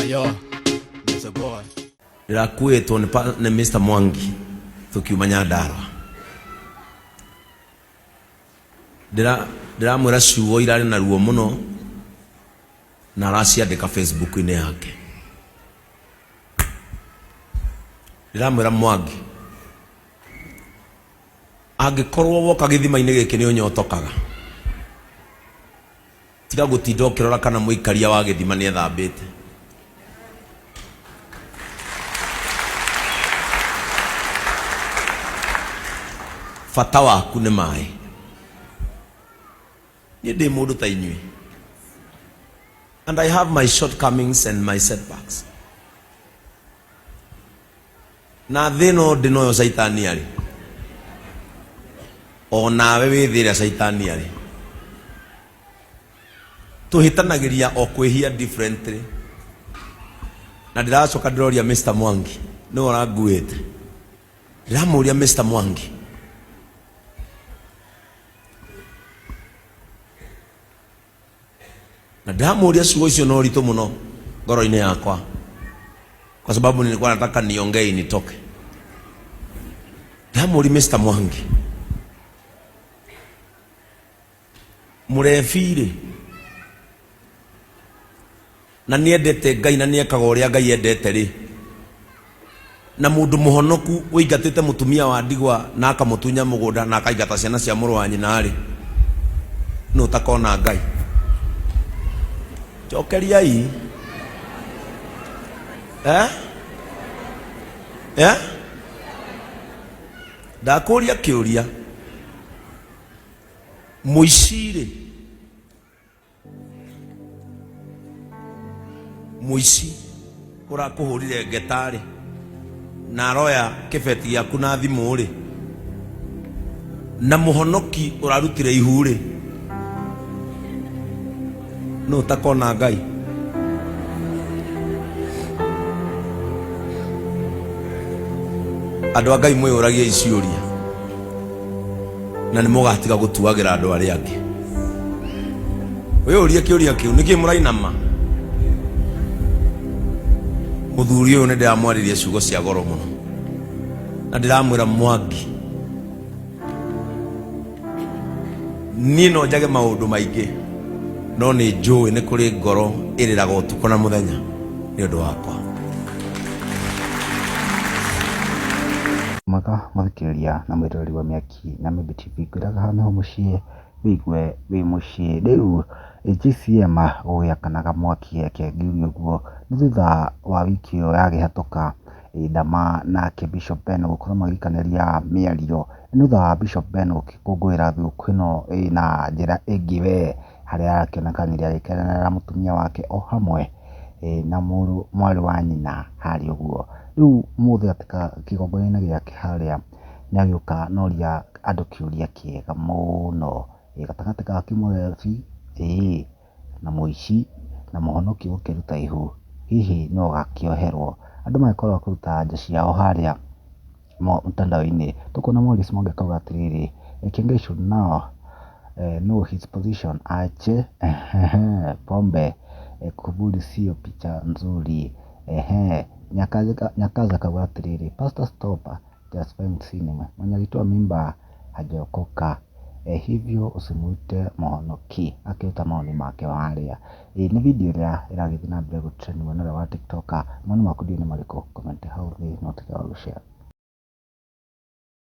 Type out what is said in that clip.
Yo, Mr. Boy. Ndĩrakuĩtwo nĩ nĩ Mr. Mwangi tũkiuma Nyandarua. Ndĩramwĩra ciugo irarĩ na ruo mũno na araciandĩka Facebook-inĩ yake. Ndĩramwĩra Mwangi, angĩkorwo woka gĩthima-inĩ gĩkĩ nĩ ũnyotokaga, tiga gũtinda ũkĩrora kana mũikaria wa gĩthima nĩ ethambĩte. Bata waku nĩ maĩ. Niĩ ndĩ mũndũ ta inyuĩ, and I have my shortcomings and my setbacks. Na thĩ ĩno ndĩ noyo caitani arĩ, o nawe wĩ thĩ ĩrĩa caitani arĩ. Tũhĩtanagĩria o kwĩhia differently. Na ndĩracoka ndĩroria Mr. Mwangi, nĩwe ũranguĩte. Ndĩramũria Mr. Mwangi, na ndamũria ciugo icio na ũritũ mũno ngoro-inĩ yakwa, kwa sababu nilikuwa nataka niongee nitoke. Ndamũria Mr. Mwangi, mũrebi-rĩ, na nĩendete Ngai na nĩekaga ũrĩa Ngai endete rĩ, na mũndũ mũhonoku ũingatĩte mũtumia wa ndigwa na akamũtunya mũgũnda na akaingata ciana cia mũrũ wa nyina rĩ, nũ ũtakona Ngai? Cokeriai. Eh? Eh? Ndakũria kĩũria, mũici rĩ, Mũici ũrakũhũrire ngeta-rĩ, na aroya kĩbeti gĩaku na thimũ-rĩ, na mũhonoki ũrarutire ihu-rĩ, nũ ũtakona Ngai? Andũ a Ngai mwĩyũragie ciũria na nĩ mũgatiga gũtuagĩra andũ arĩa angĩ. Wĩyũrie kĩũria kĩu, nĩkĩ mũrainama? Mũthuri ũyũ nĩ ndĩramwarĩria ciugo cia goro mũno, na ndĩramwĩra Mwangi, niĩ no njage maũndũ maingĩ, no nĩ njũĩ nĩ kũrĩ ngoro ĩrĩraga ũtukũ na mũthenya nĩ ũndũ wakwa. Mwega mũthikĩrĩria na mwĩroreri wa Mĩaki na Mĩmbi TV, ngwĩraga haha nĩho mũciĩ wĩigue wĩ mũciĩ. Rĩu GCM gũgĩakanaga mwaki reke ngiuge ũguo, nĩ thutha wa wiki ĩyo yagĩhetũka Dama nake Bishop Ben gũkorwo magĩikanĩria mĩario. Nĩ thutha wa Bishop Ben gũgĩkũngũĩra thigũkũ ĩno na njĩra ĩngĩ we, harĩa arakĩonekanire agĩkenerera mũtumia wake o hamwe na mũrũ mwarĩ wa nyina harĩa ũguo. Rĩu ũmũthĩ kĩgongona-inĩ gĩake harĩa nĩ agĩũka na oria andũ kĩũria kĩega mũno, gatagatĩ ga kĩmũrebi ĩĩ na mũici na mũhonoki gũkĩruta ihu, hihi nũ ũgakĩoherwo? Andũ magĩkorwo a kũruta anja ciao harĩa mtandao-inĩ. Tũkona Maurice Mwangi akauga atĩrĩrĩ, Kiengei should now know his position aache pombe, kiburi sio picha nzuri. Nyakaza akauga atĩrĩrĩ, pastor stop justifying sin, mwenye alitoa mimba hajaokoka hivyo usimuite mũhonoki. Akĩruta mawoni make harĩa. Nĩ video ĩrĩa ĩragĩthiĩ na mbere gũ trend mwena ũrĩa wa TikTok. Mawoni maku ndiũĩ nĩ marĩkũ? Comment hau thĩ na ũtige wa gũ share.